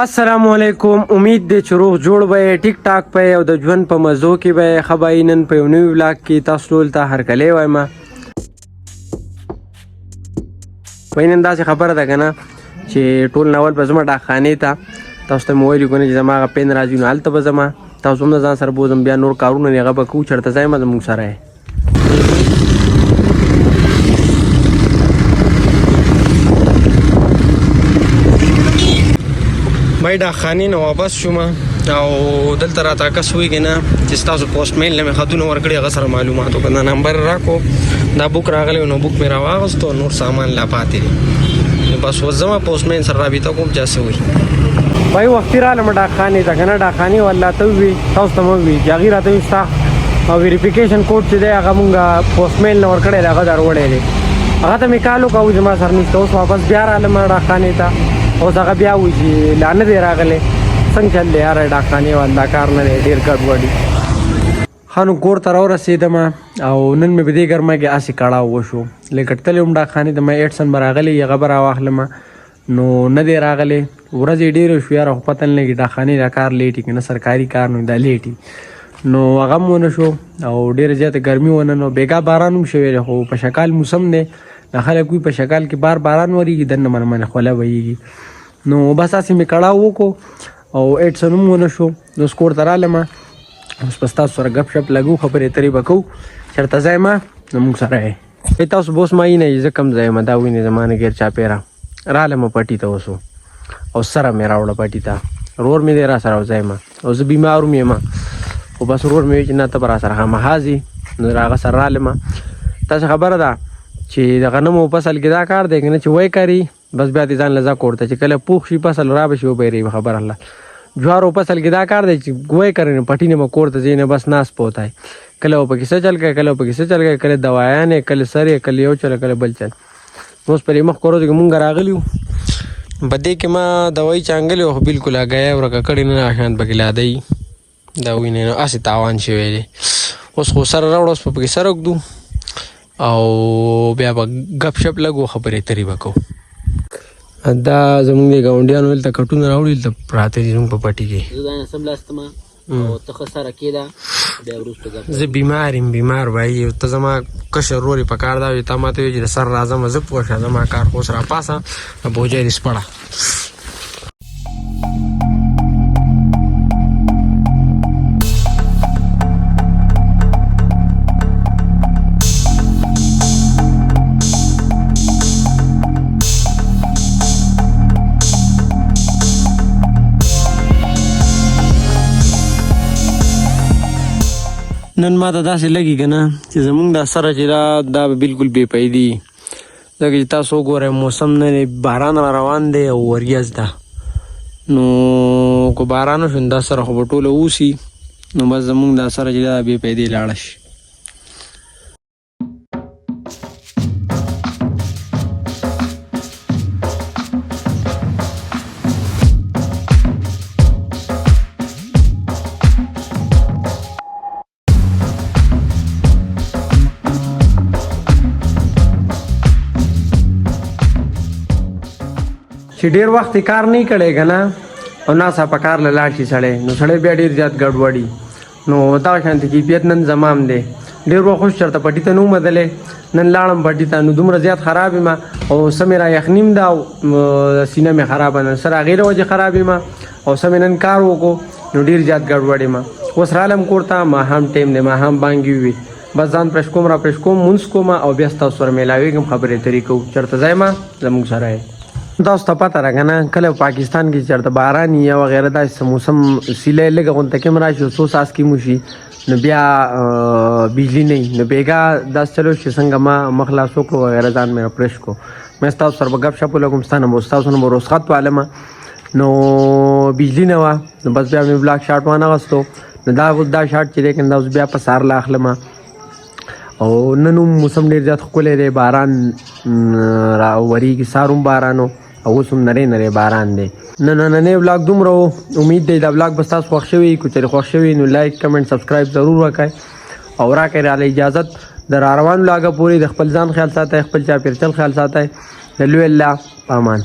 السلام علیکم، امید دی چې روغ جوړ به یې، ټیک ټاک به یې او د ژوند په مزو کې به یې. ښه به یې. نن په یو نوي ولاګ کې تاسو ټول ته هرکلی وایم. وایي نن داسې خبره ده که نه چې ټول ناول به ځمه ډاکخانې ته. تاسو ته مې ویلي که نه چې زما هغه پین راځي، نو هلته به ځمه، تاسو هم د ځان سره بوځم. بیا نور کارونه دي، هغه به کوو. چېرته ځای مه زموږ سره یې. بای ډاکخانې نه واپس شوم او دلته راته کس وایي که نه چې ستاسو پوسټمین له مې خطونه ورکړي، هغه سره معلومات وکړه، دا نمبر راکو. دا بوک راغلی، نو بوک مې راواغستو، نور سامان لا پاتې دی، نو بس اوس ځم پوسټمین سره رابطه کوم چې څه وایي. بای وختي رالم ډاکخانې ته که نه، ډاکخانې والله ته ووي، تاسو ته مې ووي چې هغوی راته ووي ستا او ویریفیکیشن کوډ چې دی هغه مونږ پوسټمین له ورکړی دی، هغه دروړی دی. هغه ته مې کال وکړ، زما سره نشته. اوس واپس بیا رالم ډاکخانې ته، اوس هغه بیا وایي چې لا نه دی راغلی. څنګه چل دی یاره، ډاکخانې والا کار نه دی، ډېر ګډوډ. ښه نو کور ته راورسېدم او نن مې په دې ګرمه کې هسې کړاو وشو. لکه تللی وم ډاکخانې ته، ما ایډسن به راغلی، هغه به راواخلم، نو نه دی راغلی. ورځې ډېرې شو یاره، خو پته نه لګي ډاکخانې دا کار لیټي که نه، سرکاري کار نو دا لیټي، نو هغه هم ونه شو او ډېره زیاته ګرمي ونه. نو بېګا باران هم شوی دی، خو په شکال موسم دی، دا خلک وایي په شکال کې بار باران وریږي، دننه منه منه خوله بهیږي. نو بس هسې مې کړاو وکړو او ایډسن هم ونه شو. نو اوس کور ته رالم، اوس به ستاسو سره ګپ شپ لګو، خبرې اترې به کوو. چېرته ځای ما نو موږ سره یې. تاسو به اوس ما وینئ زه کوم ځای یم، دا وینئ زما نه ګیر چاپېره. رالم پټي ته اوس او سره مې راوړه پټي ته، ورور مې دی را سره او ځای ما او زه بیمار هم یم، خو بس ورور مې وی چې نه ته به را سره خامخا ځې، نو هغه سره رالم. تاسو خبره ده چې د غنمو فصل کې دا کار دی که نه چې ویې کري، بس بیا دې ځان له ځه کور ته، چې کله پوخ شي فصل را به شي وبه یې خبره الله. جوارو فصل کې دا کار دی چې ویې کري نو پټي نه به کور ته ځې نه، بس ناست پروت دی، کله به پکې څه چل کوي، کله به پکې څه چل کوي، کله دوایانې، کله سرې، کله یو چل، کله بل چل. اوس پر مخ کورو کې مونږ راغلی وو، په دې کې ما دوایي چانګلې وه، خو بالکل هګۍ یې ورکه کړې نه، شان پکې لا دی، دا وینې، نو هسې تاوان شوی دی. اوس خو سره راوړه، اوس به پکې سره ږدو او بیا به ګپ شپ لګو، خبرې اترې به کوو. دا زمونږ د ګاونډیانو دلته کټونه راوړي، دلته پراته دي زمونږ په پټي کې. زه دا نه سملاستم او ته ښه سره کېده، بیا وروسته ګپ. زه بیمار یم، بیمار وایي ته زما کشر ورور یې، په کار دا وي تا ماته وایي چې د سر راځم، زه پوه شه زما کار خو اوس راپاڅه، بوجۍ دې سپړه. نن ما ته داسې لګي که نه چې زمونږ دا سره چې دا دا به بالکل بې پیدي، ځکه چې تاسو وګورئ موسم نه دی، باران را روان دی او وریځ ده، نو که باران وشو نو دا سره خو به ټوله اوسي، نو بس زمونږ دا سره چې دا بې پیدې لاړه شي. چې ډیر وخت کار نه کړي کنه او ناڅاپه کار له لاړ شي سړی، نو سړی بیا ډیر زیات ګډوډي. نو دا شانتي کیفیت نن زمام دی. ډیر وخت اوس چېرته پټي ته نه وم تللی، نن لاړم پټي ته، نو دومره زیات خراب یم او څه مې را یخنیم ده او سینه مې خرابه ده، سره هغې له وجې خراب یم او څه مې نن کار وکړو، نو ډیر زیات ګډوډ یم. اوس رالم کور ته، ماښام ټایم دی، ماښام بانګې وي، بس ځان پرش کوم، را پرش کوم، مونځ کوم او بیا ستاسو سره میلاویږم، خبرې اترې کوو. چېرته ځای ما زموږ سره یې. تاسو ته پته ده که نه کله پاکستان کې چېرته باران یا وغیره داسې څه موسم سیلی لږه غونته کې هم راشي او څو څاڅکي هم وشي، نو بیا بجلي نه وي. نو بېګا داسې چلو چې څنګه ما مخ لاس وکړو وغیره، ځان مې راپرېش کړو، مې ستاسو سره به ګپ شپ ولګوم، ستا نه به ستاسو نه به رخصت والم، نو بجلي نه وه، نو بس بیا مې بلاک شاټ وانه غستو. نو دا اوس دا شاټ چې دی که نه دا اوس بیا په سهار له اخلم. او نن هم موسم ډېر زیات ښکلی دی، باران را وریږي، سهار هم باران و او اوس هم نری نری باران دی. نن نننی ولاګ دومره و، امید دی دا ولاګ به ستاسو خوښ شوی. که چېرې خوښ شوی نو لایک، کمنټ، سبسکرایب ضرور وکړئ او راکړئ راله اجازت د را روان ولاګه پورې. د خپل ځان خیال ساتئ، خپل چاپېرچل خیال ساتئ. د لوی الله په امان.